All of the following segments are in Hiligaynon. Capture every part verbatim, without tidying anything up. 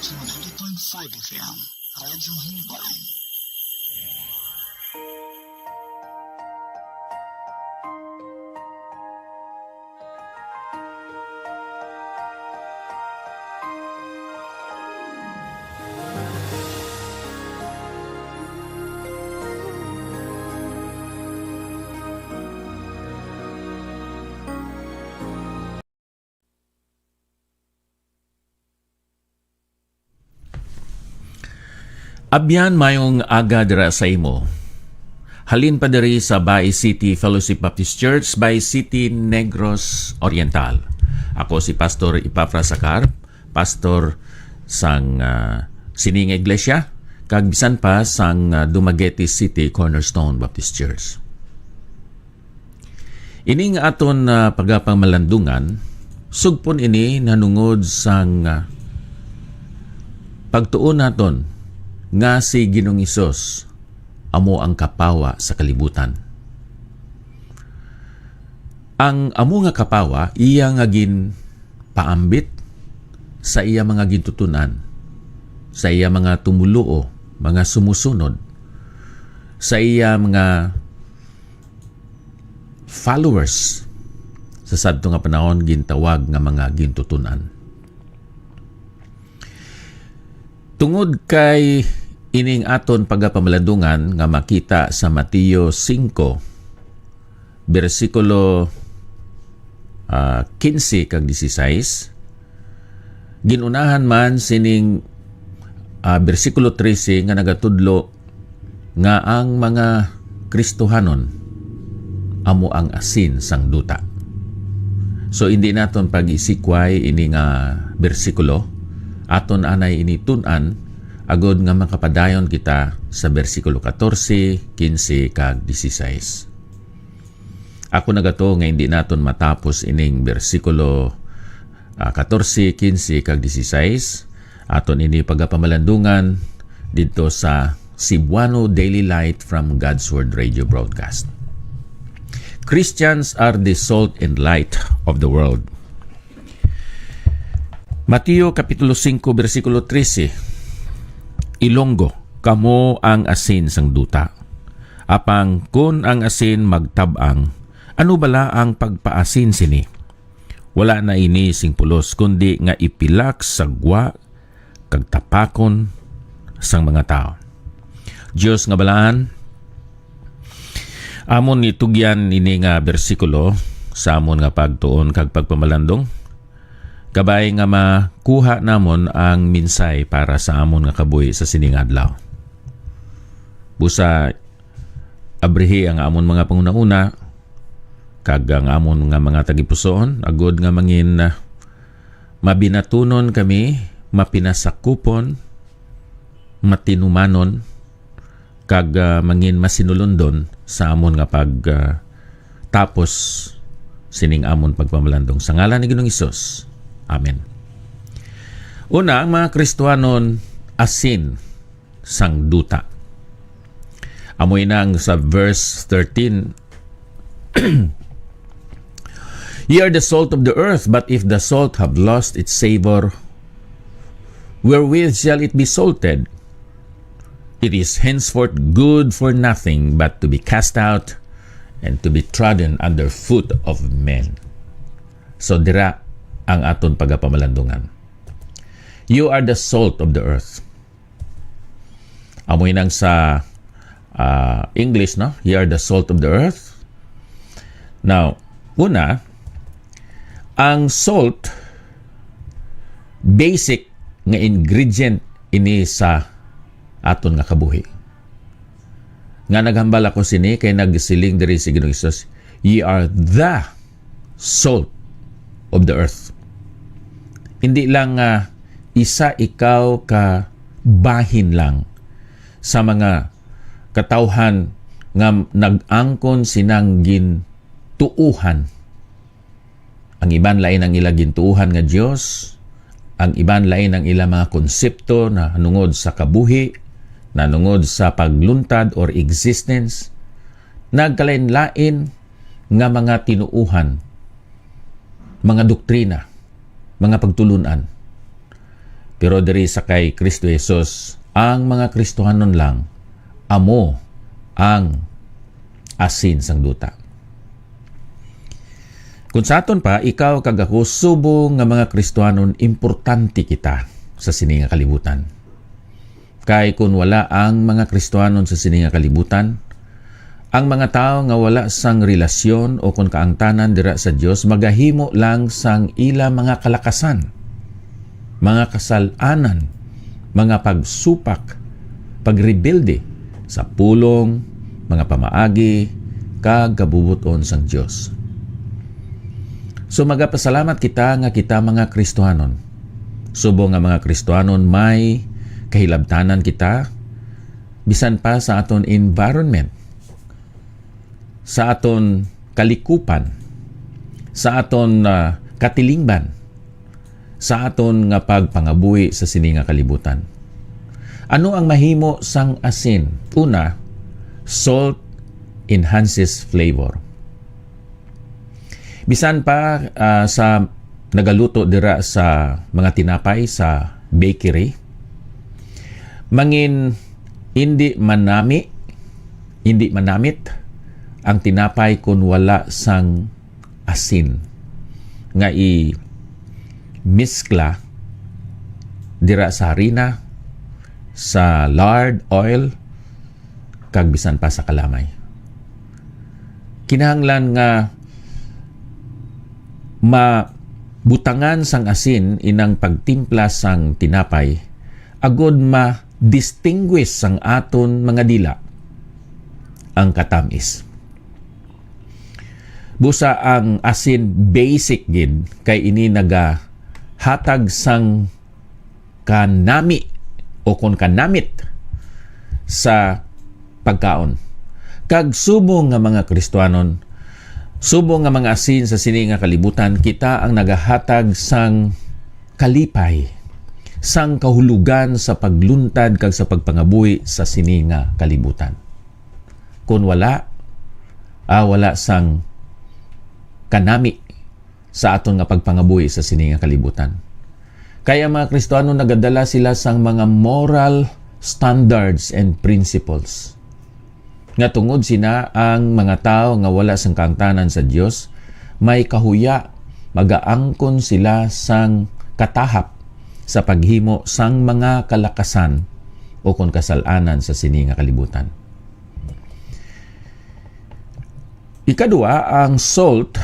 Sa ninety point five F M, Radyo Himbalan. Abyan, mayong aga dira sa imo. Halin pa diri sa Bay City Fellowship Baptist Church, Bay City, Negros Oriental. Ako si Pastor Epafras Acar, pastor sang, ah, sini nga iglesia, kag bisan pa sang, ah, Dumaguete City Cornerstone Baptist Church. Ini nga aton, ah, pagapamalandungan, sugpon ini nanungod sang, ah, pagtuon naton nga si Ginoong Hesus amo ang kapawa sa kalibutan. Ang amo nga kapawa, iya nga ginpaambit sa iya mga gintuton-an, sa iya mga tumoluo, mga sumusunod, sa iya mga followers sa sadto nga panahon gintawag nga mga gintuton-an. Tungod kay ining aton pagapamalandungan nga makita sa Mateo singko, bersikulo, ah, kinse kag disisais, ginunahan man sining, ah, bersikulo trese nga nagatudlo nga ang mga Kristohanon amo ang asin sang duta. So, hindi naton pag-isikway ini nga bersikulo. Aton anay ini tun-an agod nga makapadayon kita sa bersikulo katorse, kinse, kag disisais. Ako nagatuo nga hindi naton matapos ining bersikulo, ah, katorse, kinse, kag disisais. Aton ini pagapamalandungan didto sa Cebuano Daily Light from God's Word Radio Broadcast. Christians are the salt and light of the world. Mateo Kapitulo singko, bersikulo trese, Ilonggo, kamo ang asin sang duta. Apang kon ang asin magtab-ang, ano bala ang pagpaasin sini? Wala na ini sing pulos, kundi nga ipilak sa gwa kag tapakon sang mga tawo. Dios nga balaan, amon itugyan ini nga bersikulo sa amon nga pagtuon kag pagpamalandong, kabay nga makuha namon ang minsay para sa amon nga kabuhi sa sining adlaw. Busa, abrihi ang amon mga panghunahuna kag ang amon nga mga tagipusoon, agod nga mangin, ah, mabinatunon kami, mapinasakupon, matinumanon, kag, ah, mangin masinulundon sa amon nga pag, ah, tapos sining amon pagpamalandong. Sa ngalan ni Ginoong Hesus. Amen. Una, ang mga Kristohanon asin sang duta. Amo ina ang sa verse thirteen, "Ye are the salt of the earth, but if the salt have lost its savor, wherewith shall it be salted? It is henceforth good for nothing but to be cast out and to be trodden under foot of men." So, dira ang aton pagapamalandungan. "You are the salt of the earth." Amo inang sa, ah, English, no? "You are the salt of the earth." Now, una, ang salt, basic nga ingredient ini sa aton nga kabuhi. Nga naghambal ako sini kay nagsiling diri si Ginoong Hesus, "Ye are the salt of the earth." Hindi lang nga isa ikaw ka bahin lang sa mga katawhan nga nag-angkon sinang gintuohan. Ang iban lain ang ila gintuohan nga Dios, ang iban lain ang ila mga konsepto na nungod sa kabuhi, na nungod sa pagluntad or existence, nagkalain-lain nga mga tinuohan, mga doktrina, mga pagtulun-an. Pero diri sa kay Kristo Jesus, ang mga Kristohanon lang amo ang asin sang duta. Kung sa aton pa, ikaw kag ako, subong nga mga Kristohanon, importante kita sa sini nga kalibutan. Kay kun wala ang mga Kristohanon sa sini nga kalibutan, ang mga tawo nga wala sang relasyon o kon kaangtanan dira sa Dios magahimo lang sang ila mga kalakasan, mga kasal-anan, mga pagsupak, pagrebelde sa pulong, mga pamaagi, kag kabubot-on sang Dios. So, magapasalamat kita nga kita mga Kristohanon. Subong nga mga Kristohanon, may kahilabtanan kita, bisan pa sa aton environment, sa aton kalikupan, sa aton, ah, katilingban, sa aton nga pagpangabuhi sa sini nga kalibutan. Ano ang mahimo sang asin? Una, salt enhances flavor. Bisan pa, ah, sa nagaluto dira sa mga tinapay sa bakery, mangin indi manami, indi manamit ang tinapay kun wala sang asin nga i-miskla dira sa harina, sa lard, oil, kag bisan pa sa kalamay. Kinahanglan nga mabutangan sang asin inang pagtimpla sang tinapay, agod ma-distinguish sang aton mga dila ang katamis. Busa ang asin, basic gid, kay ini nagahatag sang kanami o kon kanamit sa pagkaon. Kag subong nga mga Kristiyanon, subong nga mga asin sa sini nga kalibutan, kita ang nagahatag sang kalipay, sang kahulugan sa pagluntad kag sa pagpangabuhi sa sini nga kalibutan. Kon wala, ah, wala sang kanami sa aton nga pagpangabuhi sa sini nga kalibutan. Kay ang mga Kristiyanon nagadala sila sang mga moral standards and principles, nga tungod sina ang mga tawo nga wala sang kaangtanan sa Dios, may kahuya, magaangkon sila sang katahap sa paghimo sang mga kalakasan o kon kasal-anan sa sini nga kalibutan. Ikadua, ang salt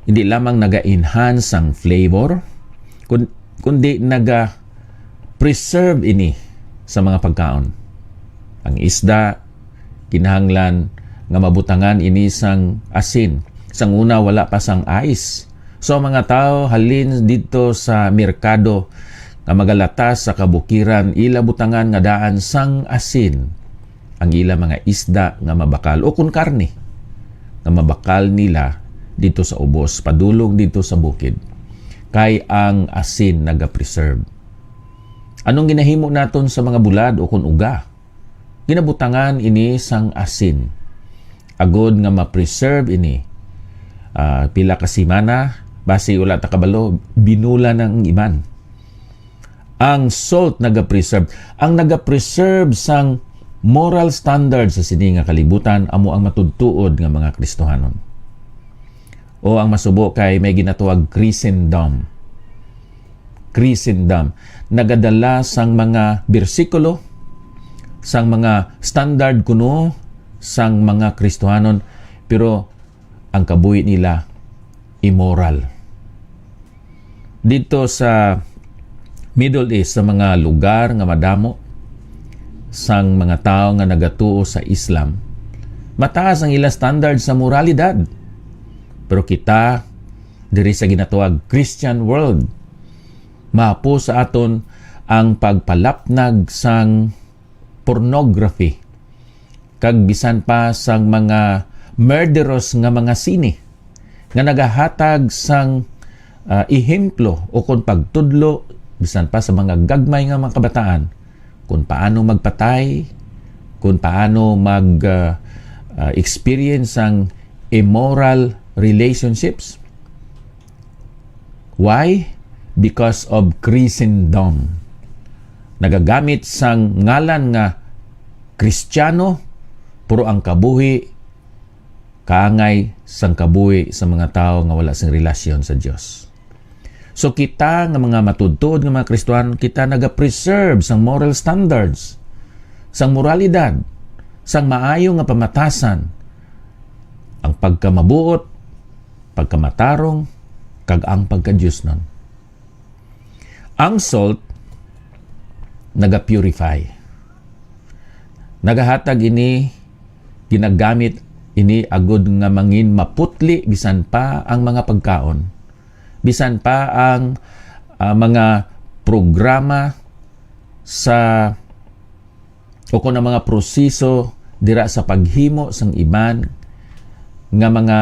hindi lamang naga-enhance sang flavor, kun-, kundi naga-preserve ini sa mga pagkaon. Ang isda, kinahanglan nga mabutangan ini sang asin. Sang una, wala pa sang ice. So, ang mga tawo halin didto sa merkado nga magalatas sa kabukiran, ila butangan nga daan sang asin ang ila mga isda nga mabakal, o kon karne nga mabakal nila didto sa ubos, padulong didto sa bukid, kay ang asin naga-preserve. Anong ginahimo naton sa mga bulad o kon uga? Ginabutangan ini sang asin, agod nga ma-preserve ini. Ah, pila ka semana, basi wala ta kabalo, binula na ang iban. Ang salt naga-preserve. Ang naga-preserve sang moral standard sa sini nga kalibutan amo ang matuod-tuod nga mga Kristohanon. O ang masubo kay may ginatawag Christendom. Christendom. Nagadala sang mga bersikulo, sang mga standard kuno sang mga Kristohanon, pero ang kabuhi nila immoral. Didto sa Middle East, sa mga lugar nga madamo sang mga tawo nga nagatuo sa Islam, mataas ang ila standard sa moralidad. Pero kita, diri sa ginatawag Christian world, mapo sa aton ang pagpalapnag sang pornography, kag bisan pa sang mga murderous nga mga sine nga nagahatag sang, ah, ehemplo o kon pagtudlo bisan pa sa mga gagmay nga mga kabataan kung paano magpatay, kung paano mag, ah, ah, experience sang immoral relationships. Why? because of Christendom. Nagagamit sang ngalan nga Kristiyano, pero ang kabuhi kaangay sang kabuhi sa mga tawo nga wala sing relasyon sa Dios. So, kita nga mga matuodtuod nga mga Kristiyanon, kita naga-preserve sang moral standards, sang moralidad, sang maayo nga pamatasan, ang pagkamabuot, pagkamatarong, kag ang pagkadiosnon. Ang salt naga-purify. Nagahatag ini, ginagamit ini agud nga mangin maputli bisan pa ang mga pagkaon, bisan pa ang, ah, mga programa sa o kon ang mga proseso dira sa paghimo sang iban nga mga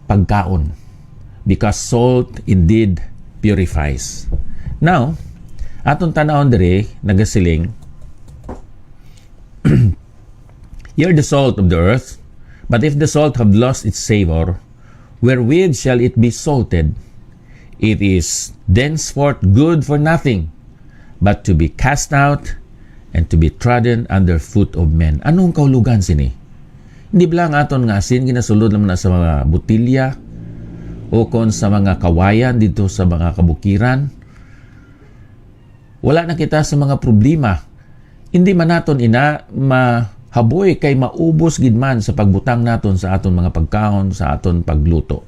pagkaon, because salt indeed purifies. Now, aton tan-awon diri, nagasiling, "Ye are the salt of the earth, but if the salt have lost its savor, wherewith shall it be salted? It is thenceforth good for nothing, but to be cast out and to be trodden under foot of men." Anong kahulogan sini? Hindi bala ang aton nga asin ginasulod lang na sa mga botilya o kon sa mga kawayan dito sa mga kabukiran? Wala na kita sa mga problema. Hindi man naton ina mahaboy kay maubos gid man sa pagbutang naton sa aton mga pagkaon, sa aton pagluto.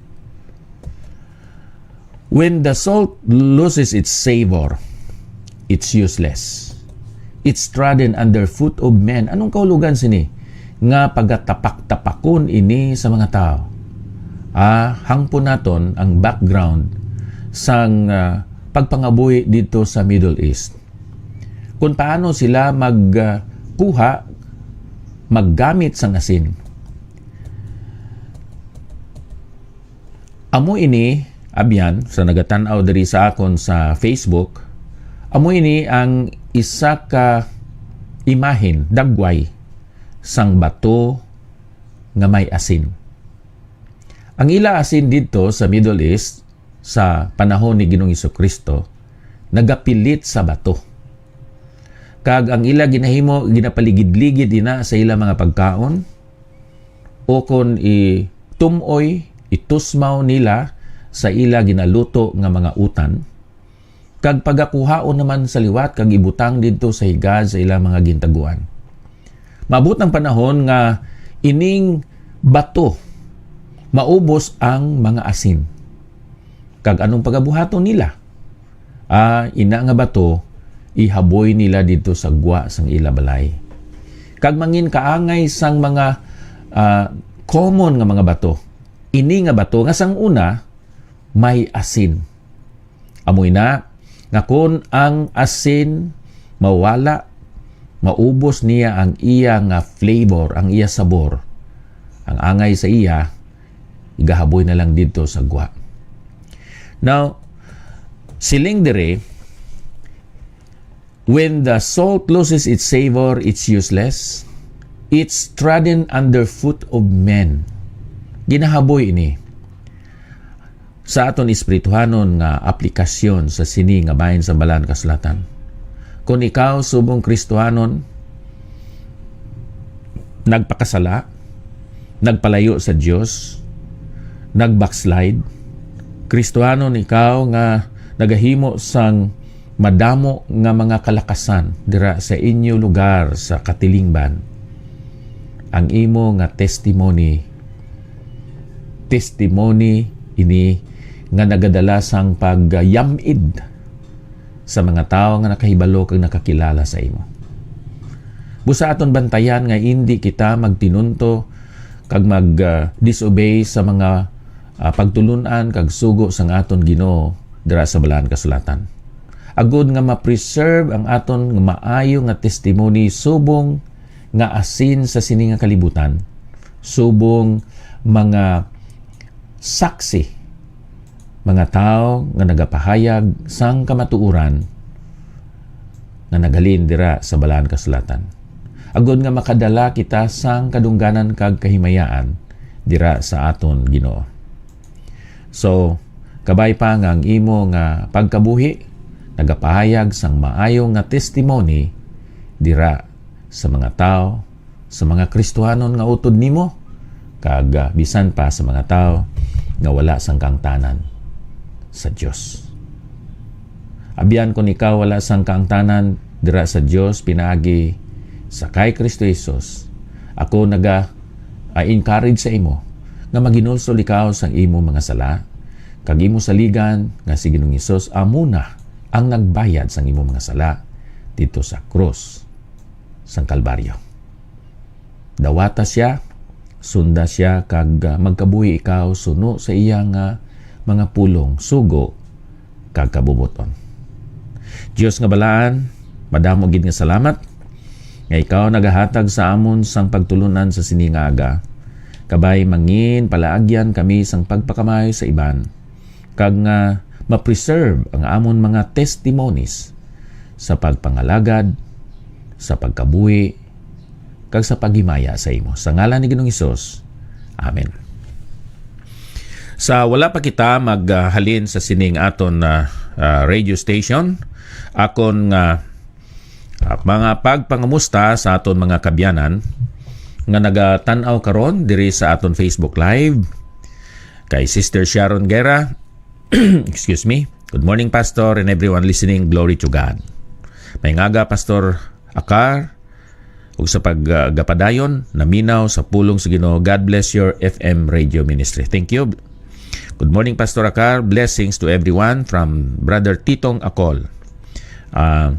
When the salt loses its savor, it's useless. It's trodden under foot of men. Anong kahulogan sini? Nga pagatapak-tapakon ini sa mga tawo. Ah, hangpon naton ang background sang, ah, pagpangabuhi dito sa Middle East. Kung paano sila mag, ah, kuha, maggamit sang asin. Amo ini, abyan, sa nagatan-aw diri sa akon sa Facebook, amo ini ang isa ka imahen, dagway, sang bato nga may asin. Ang ila asin didto sa Middle East, sa panahon ni Ginoong Jesu-Cristo, nagapilit sa bato. Kag ang ila ginahimo, ginapaligid-ligid ina sa ila mga pagkaon, o kon itum-oy, itusmaw nila sa ila ginaluto nga mga utan, kag pagakuhaon naman sa liwat kag ibutang didto sa higad sa ila mga gintaguan. Maabot ang panahon nga ining bato maubos ang mga asin. Kag anong pagabuhaton nila? Ah, ina nga bato, ihaboy nila didto sa gwa sang ila balay. Kag mangin kaangay sang mga, ah, common nga mga bato. Ini nga bato nga sang una may asin. Amo ina nga kon ang asin mawala, maubos niya ang iya nga flavor, ang iya sabor. Ang angay sa iya, igahaboy na lang didto sa gwa. Now, siling diri, "When the salt loses its savor, it's useless. It's trodden under foot of men." Ginahaboy ini sa aton espirituhanon nga aplikasyon sa sini nga bahin sa Balaan Kasulatan. Kon ikaw subong Kristohanon, nagpakasala, nagpalayo sa Dios, nag-backslide, Kristohanon ikaw nga nagahimo sang madamo nga mga kalakasan dira sa inyo lugar sa katilingban, ang imo nga testimony, testimony ini nga nagadala sang pagyam-id sa mga tawo nga nakahibalo kag nakakilala sa imo. Busa aton bantayan nga indi kita magtinunto kag mag, ah, disobey sa mga, ah, pagtulun-an kag sugo sang aton Ginoo dira sa Balaan Kasulatan, agud nga ma-preserve ang aton nga maayo nga testimony subong nga asin sa sini nga kalibutan, subong mga saksi, mga tawo nga nagapahayag sang kamatuoran nga naghalin dira sa Balaan Kasulatan, agud nga makadala kita sang kadungganan kag kahimayaan dira sa aton Ginoo. So, Kabay pa nga ang imo nga pagkabuhi nagapahayag sang maayo nga testimony dira sa mga tawo, sa mga Kristohanon nga utod nimo, kag, ah, bisan pa sa mga tawo nga wala sang kaangtanan sa Dios. Abyan, kon ikaw wala sang kaangtanan dira sa Dios pinaagi sa kay Kristo Jesus, ako naga-, ah, encourage sa imo nga maghinulsol ikaw sang imo mga sala, kag imo saligan nga si Ginoong Hesus amo na ang nagbayad sang imo mga sala didto sa krus sang Kalbaryo. Dawata sia, sunda sia, kag, ah, magkabuhi ikaw suno sa iya nga mga pulong, sugo, kag kabubot-on. Dios nga balaan, madamo gid nga salamat nga ikaw nagahatag sa amon sang pagtulon-an sa sini nga aga. Kabay, mangin palaagyan kami sang pagpakamaayo sa iban, kag nga ma-preserve ang amon mga testimonies sa pagpangalagad, sa pagkabuhi, kag sa paghimaya sa imo. Sa ngalan ni Ginoong Hesus, amen. Sa wala pa kita maghalin sa sining aton, ah, ah, radio station, akon nga, ah, mga pagpangamusta sa aton mga kabyanan nga nagatan-aw karon diri sa aton Facebook Live, kay Sister Sharon Guerra, excuse me. "Good morning, Pastor, and everyone listening. Glory to God." May ngaga, Pastor Akar, ug sa pag, ah, gapadayon, naminaw sa pulong sa Ginoo. God bless your F M radio ministry. Thank you. "Good morning, Pastor Akar. Blessings to everyone from Brother Titong Akol." Ah,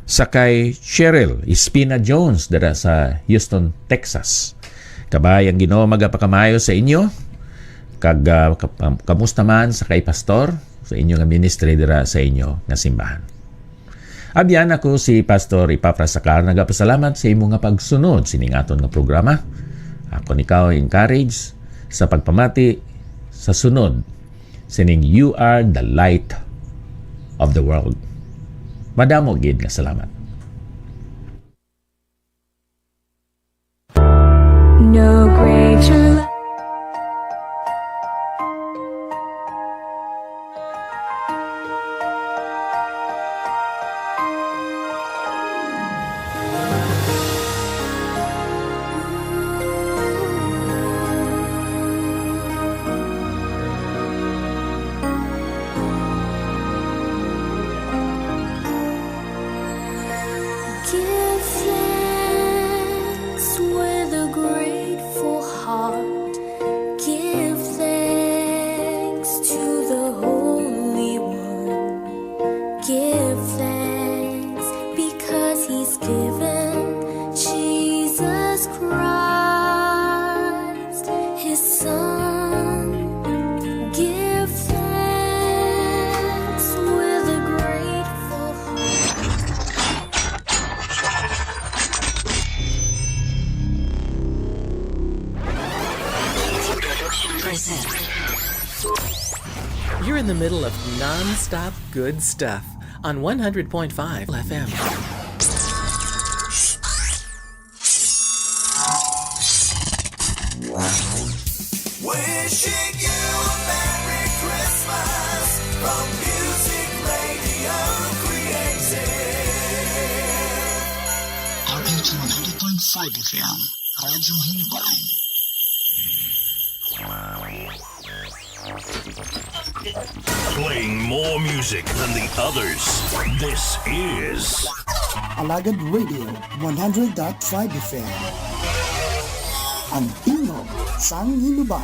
sa kay Cheryl Espina Jones dira sa Houston, Texas. Kabay, ang Ginoo magapakamaayo sa inyo. Kag, ah, kap-, kamusta man sa kay Pastor sa inyo nga ministry dira sa inyo nga simbahan? Abyan, ako si Pastor Epafras Sacar, nagapasalamat sa imo nga pagsunod sining aton nga programa. Ako ni ikaw encourage sa pagpamati sa sunod sining "You Are the Light of the World." Madamo gid nga salamat. No greater love. Give thanks with a grateful heart. Give thanks to the Holy One. Give thanks because He's given Jesus Christ, His Son. Give thanks with a grateful heart. You're in the middle of non-stop good stuff on one hundred point five F M. Wishing you a Merry Christmas from Music Radio Creative. R H one hundred point five F M, Radyo Himbay. Playing more music than the others. This is Alagad Radio, one hundred dot five F M. Ang tingog sang Hinubay.